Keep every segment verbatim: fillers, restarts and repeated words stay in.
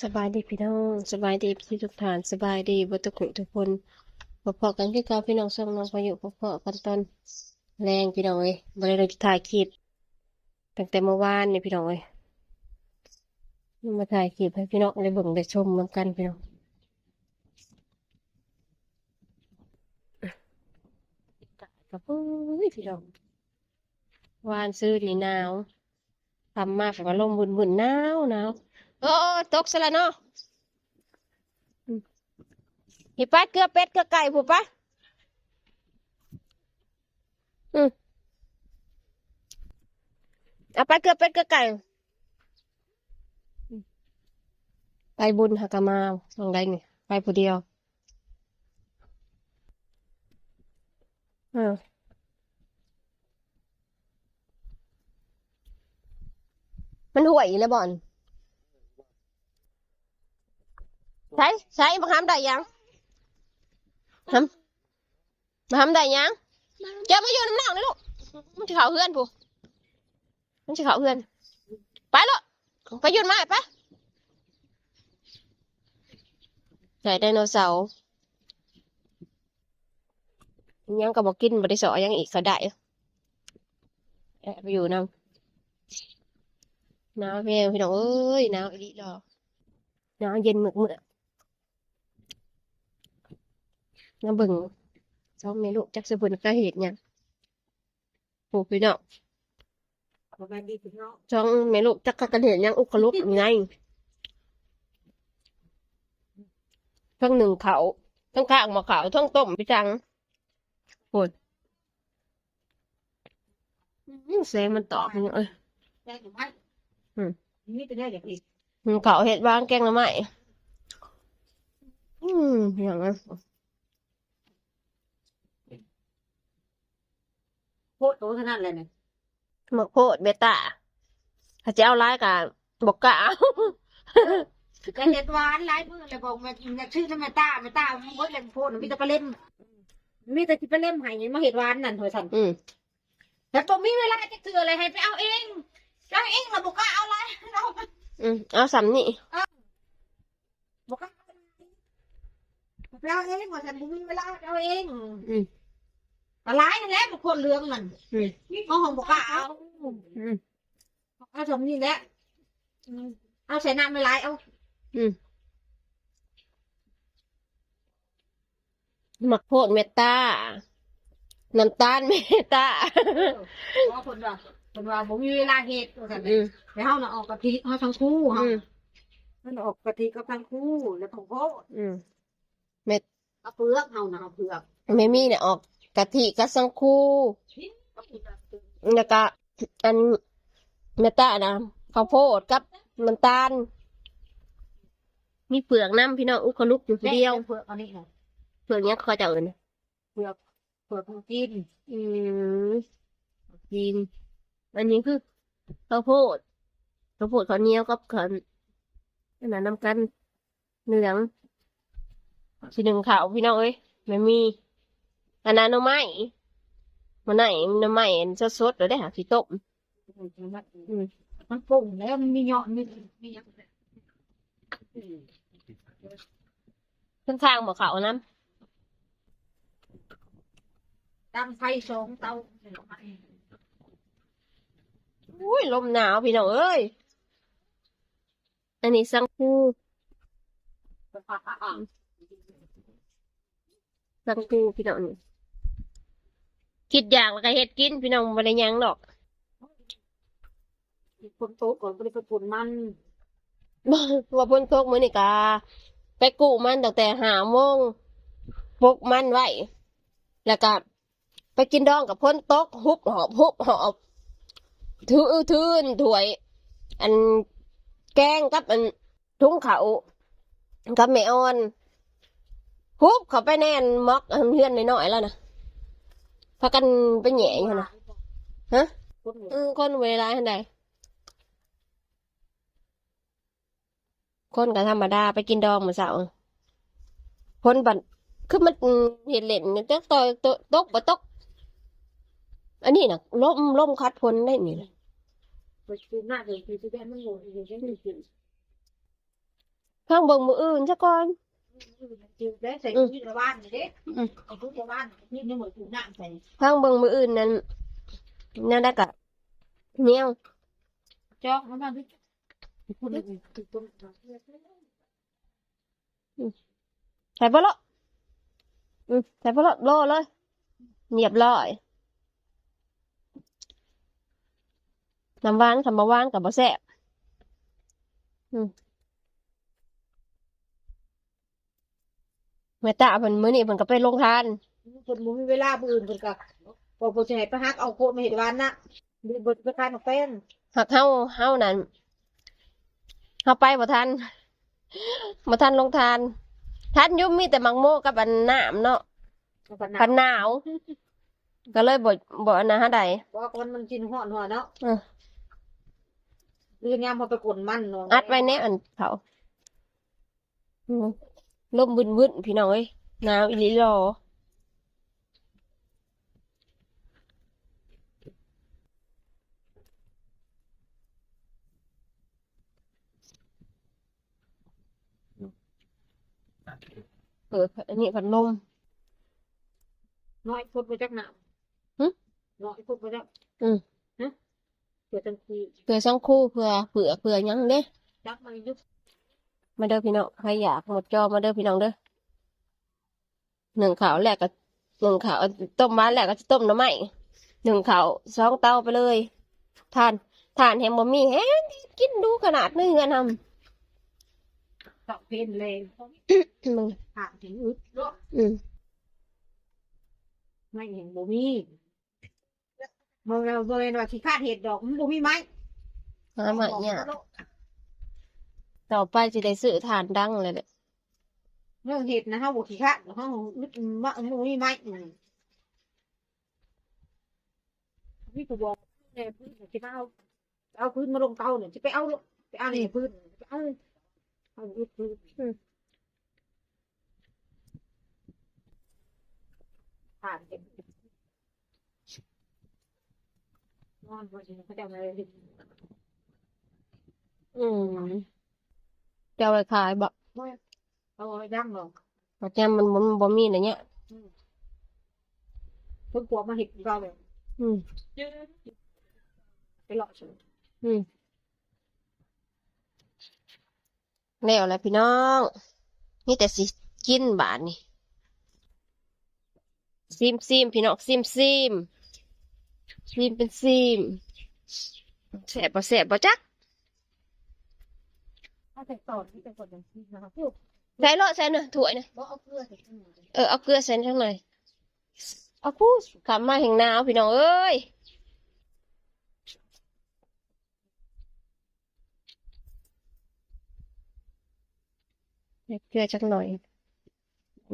สบายดีพี่น้อง สบายดีพี่ทุกท่าน สบายดีเบิดทุกผู้ทุกคน พบกันคือเก่าพี่น้อง ช่องน้องพายุ พบกันตอนแลงพี่น้องเอ้ย บ่ได้ลงถ่ายคลิป ตั้งแต่เมื่อวานนี่พี่น้องเอ้ย มาถ่ายคลิปให้พี่น้องได้เบิ่งได้ชมนำกันพี่น้อง กับ โอ้ย พี่น้อง วานซืนนี่หนาว ค่ำมาฝนก็ลมบึนๆ หนาวหนาว โอ้ ตกซะแล้วเนาะ อืม หิไปเกลือเป็ดเกลือไก่พู้นไป อืม เอาไปเกลือเป็ดเกลือไก่ อืม ไปบุญหากะมา หม่องใดนี่ ไปผู้เดียว เออ มันห้วยอีกแล้วบ่อน ใส่ ใส่ บักหำได้หยัง หำ บักหำได้หยัง เจ้ามาอยู่นำน้องนี่ลูก มันสิเข้าเฮือนพู้น มันสิเข้าเฮือน ไปลูก ไปอยู่นำอ้ายไป ใส่ไดโนเสาร์ หยังก็บ่กิน บ่ได้เซาะหยังอีก เขาได้ แอบไปอยู่นำ หนาวแฮงพี่น้องเอ้ย หนาวอีหลีดอก หนาวเย็นเมือกๆ มาเบิ่ง สองแม่ลูก จักสิเพิ่นกะเฮ็ดหยัง โอ้ พี่น้อง สบายดีพี่น้อง สองแม่ลูก จักกะเฮ็ดหยัง อุกลุกอยู่ใน ทั้งนึ่งข้าว ทั้งข้างหม้อข้าว ทั้งต้มไปจัง โอ้ย อื้อ แสงมันตอกนี่ เอ้ย แกงหน่อไม้ อืม มีแต่แนวอยากกิน นึ่งข้าวเฮ็ดหวาน แกงหน่อไม้ อืม อย่างนั้น โพดโตเท่านั้นแหละนี่ หมากโพด แม่ตา ถ้าจะเอาหลายก็บ่กล้าเอา ก็เฮ็ดหวานหลายมื้อแล้ว บอกแม่ แม่ซื้อนำแม่ตา แม่ตามันเบิดแล้ว โพดมีแต่ปลาเล็ม มีแต่สิไปเล็มให้มาเฮ็ดหวานนั่น ว่าซั่น อืม แล้วบ่มีเวลาจักเทื่อเลย ให้ไปเอาเอง เอาเองแล้วบ่กล้าเอาหลาย เอา อืม เอาส่ำนี่ บ่กล้าเอาหลาย ไปเอาเอง ว่าซั่น บ่มีเวลา ไปเอาเอง อืม เอาหลายนั่นแหละ บางคนเหลืองนั่น อืม เอาของบ่กล้าเอา อืม เอาส่ำนี่แหละ อืม เอาใส่น้ำหลายๆ เอา อืม หมากโพด แม่ตา น้ำตาล แม่ตา เออ เพราะว่าเพิ่นว่า เพิ่นว่าบ่มีเวลาเฮ็ด ว่าซั่น อืม แต่เฮาน่ะออกกะทิ เฮาทั้งคู่ เฮา อืม เฮาน่ะออกกะทิกับทั้งคู่ แล้วข้าวโพด อืม แม่ เอาเปลือก เฮาน่ะเอาเปลือก แม่มีเนี่ยออกกะทิกับสังคู แล้วก็ อัน แม่ตาน่ะ ข้าวโพดกับน้ำตาล มีเปลือกนำพี่น้อง อุกลุกอยู่ผู้เดียว เปลือกอันนี้น่ะ เปลือกหยังเขาเจ้าเอิ้นน่ะ เปลือก เปลือกของกิน อืม กิน อันนี้คือข้าวโพด ข้าวโพดข้าวเหนียวกับข้าว อันนั้นนำกัน เหลือง สินึ่งข้าวพี่น้องเอ้ย แม่มี อันนั้นหน่อไม้ หน่อไม้ หน่อไม้อันสดๆ เลยเด้อ สิต้ม อืม มันปรุงแล้ว มันมียอด มี มีหยัง ข้างๆ บ่เข้าน้ำ ตั้งไฟสองเตา อุ้ย ลมหนาวพี่น้องเอ้ย อันนี้สังคู สังคูพี่น้องนี่ คิดอยากแล้วก็เฮ็ดกินพี่น้อง บ่ได้หยังดอก ฝนตกก่อน บ่ได้ไปฝนมัน ว่าฝนตกมื้อนี้ก็ไปกู้มันตั้งแต่ห้าโมง ปกมันไว้ แล้วก็ไปกินดองกับฝนตก หุบหอบ หุบหอบ ถือ ถือถ้วย อัน แกงกับอัน ถุงข้าวกับแม่อ่อน หุบเข้าไปในอันหมอกอันเฮือนน้อยๆ แล้วนะ พากันไปแหย่อยู่หั่นนะ ฮะ เออ คนเวลาหั่นใด คนก็ธรรมดา ไปกินดองมื้อเช้า คนบัด คือมัน อืม เฮ็ดเล่น จักต่อย ตก ตกบ่ตก อันนี้น่ะ ลม ลมคัดฝนได้นี่นะ ไปซื้อหน้าเดี๋ยวซื้อที่แบงก์มันโหลดอยู่ เดี๋ยวจะได้กิน ฟังเบิ่งมื้ออื่นซะก่อน จืดได้ใส่ อืม ที่ระว่านเลยเด้ อืม เอาทุกระว่านนี่นี่เหมือนถุงน้ำใส่ ฟังเบิ่งมื้ออื่นนั้น นั่นได้กะเนี่ย จอกมันมาดิคุณคุณ ใส่พอละอืมใส่พอละรอเลย เรียบร้อย น้ำหวาน คำบ่หวานกับบ่แซ่บ อืม แม่ตาเพิ่นมื้อนี้เพิ่นก็ไปลงทาน คนบ่มีเวลาผู้อื่นเพิ่นก็บอกเพิ่นสิให้ไปหักเอาโคตรมาเห็ดหวานนะเดี๋ยวเพิ่นไปขายหมากแป้ง หักเฮา เฮานั้น เฮาไปบ่ทัน บ่ทันลงทาน ทันอยู่มีแต่หมากโมกับอันน้ำเนาะ เอากันหนั พั ก นหนาว ก็เลยบ่ บ่อันนั้นหาใด เพราะว่าคนมันกินฮ้อนหัวเนาะ เออ เรื่องยามพอไปกลนมันเนาะ อัดไว้แน่อันเขาอืมลมวึ่นๆ พี่น้องเอ้ย หนาวอีหลีหรอ เปิดอันนี้พัดลม น้อยพดไปจักหนาว หึ น้อยพดไปจัก อืม เผื่อจังคือ เผื่อสังคู่ เผื่อเผื่อเผื่อหยังเด้ จักมันยุบ มาเด้อพี่น้อง ใครอยากหมดจอมาเด้อพี่น้องเด้อ หนึ่งข้าวแรกก็ หนึ่งข้าว ต้มหวานแรกก็จะต้มหน่อไม้ หนึ่งข้าวสองเตาไปเลย ทาน ทานแฮงบ่มีแฮงกินดูขนาดในเฮือนทำ เสาเพนเลย มึง ผ่านถึงอึดเนาะ อืม ไม่เห็นบ่มีบ่แม่นบ่แม่นว่าขี้คร้านเห็ดดอกมันบ่มีไม้ หาใหม่เนี่ย ต่อไปจะได้ซื้อทานดังเลยแหละ เรื่องเห็ดนะเฮาบ่ขี้คร้านเฮาอึดมันบ่มีไม้อืมนี่ก็บอกแม่พื้นสิมาเอาเอาพื้นมาลงเตาเนี่ยสิไปเอาลูกไปเอานี่พื้นไปเอาเอาอึดพื้น อืม ผ่านเห็ดนอนบ่ดีเขาจะมาเห็ด อืมจะเอาไปขายบ่ เอาไว้ย่างหรอก เพราะแจมมันบ่มันบ่มีอะไรเงี้ย เพิ่งกลัวมาเห็ดเราเลย อืม ไปเลาะสวน อืมแล้วแหละพี่น้องนี่แต่สิกินบาดนี่ซิมซิมพี่น้องซิมซิมซิมเป็นซิมแซ่บบ่แซ่บบ่จัก เอาใส่ตอนที่เป็นคนยังคิดนะคะพูด ใส่โลดใส่เนอะถ้วยเนอะ บ่เอาเกลือใส่ข้างใน เออเอาเกลือใส่ข้างในเอาพูดขับมาแห่งหนาวพี่น้องเอ้ยเกลือจักหน่อย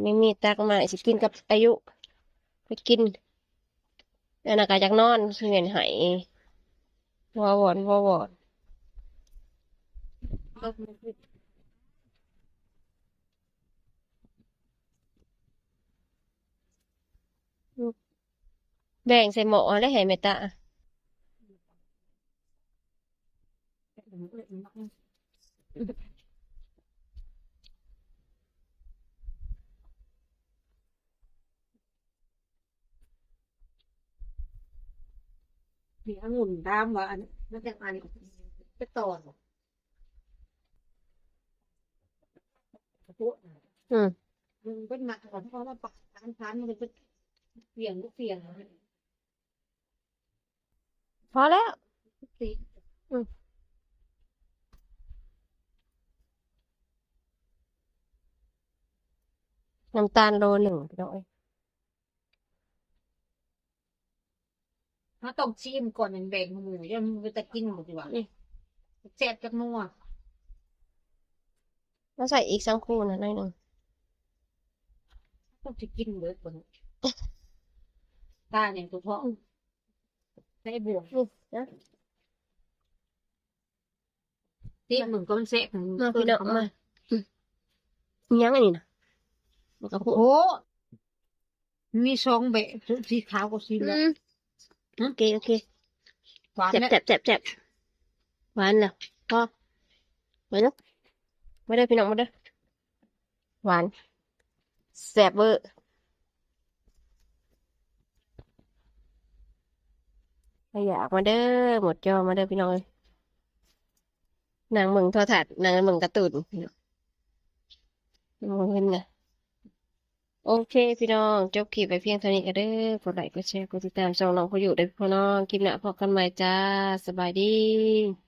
ไม่มีตักมาสิกินกับอายุ ไปกินอันนั้นก็จักนอนเงินไหวอวอนวอวอนแบ่งใส่หม้อแล้วให้แม่ตา มีองุ่นดำวะอันนั้นจังอันไปตอนพวก อืม มันเป็นหนักของเขามาปะทานทานมันเป็นเปลี่ยนก็เปลี่ยน พอแล้ว สี น้ำตาลโลหนึ่งพี่น้องเอ้ย เขาต้องชิมก่อนแบ่งหมูยังมันจะกินหมดดีกว่าแซ่บจักนัว แล้วใส่อีกสังคู่นะหน่อยหนึ่ง ต้องจะกินเบิดบนตาเนี่ยตัวเพาะใส่บวก นี่นะ ที่มึงก็มันแซ่บของ มาพี่น้องมาอืมยังอันนี้นะมันก็พูด โอ้มีสองแบบสีขาวกับสีเหลือง อืมโอเคโอเค หวาน แซ่บ เนี่ย แซ่บแซ่บแซ่บหวานแล้วพอหวานแล้ว มาเด้อพี่น้องมาเด้อ หวาน แซ่บเวอร์ ถ้าอยากมาเด้อ หมดจอมาเด้อพี่น้องเอ้ย นั่งเบิ่งโทรทัศน์ นั่งเบิ่งการ์ตูน มองเห็นนะ โอเคพี่น้อง จบคลิปไปเพียงเท่านี้ก็เด้อ กดไลค์ กดแชร์ กดติดตามช่องน้องพายุเด้อพี่น้อง คลิปหน้าพบกันใหม่จ้า สบายดี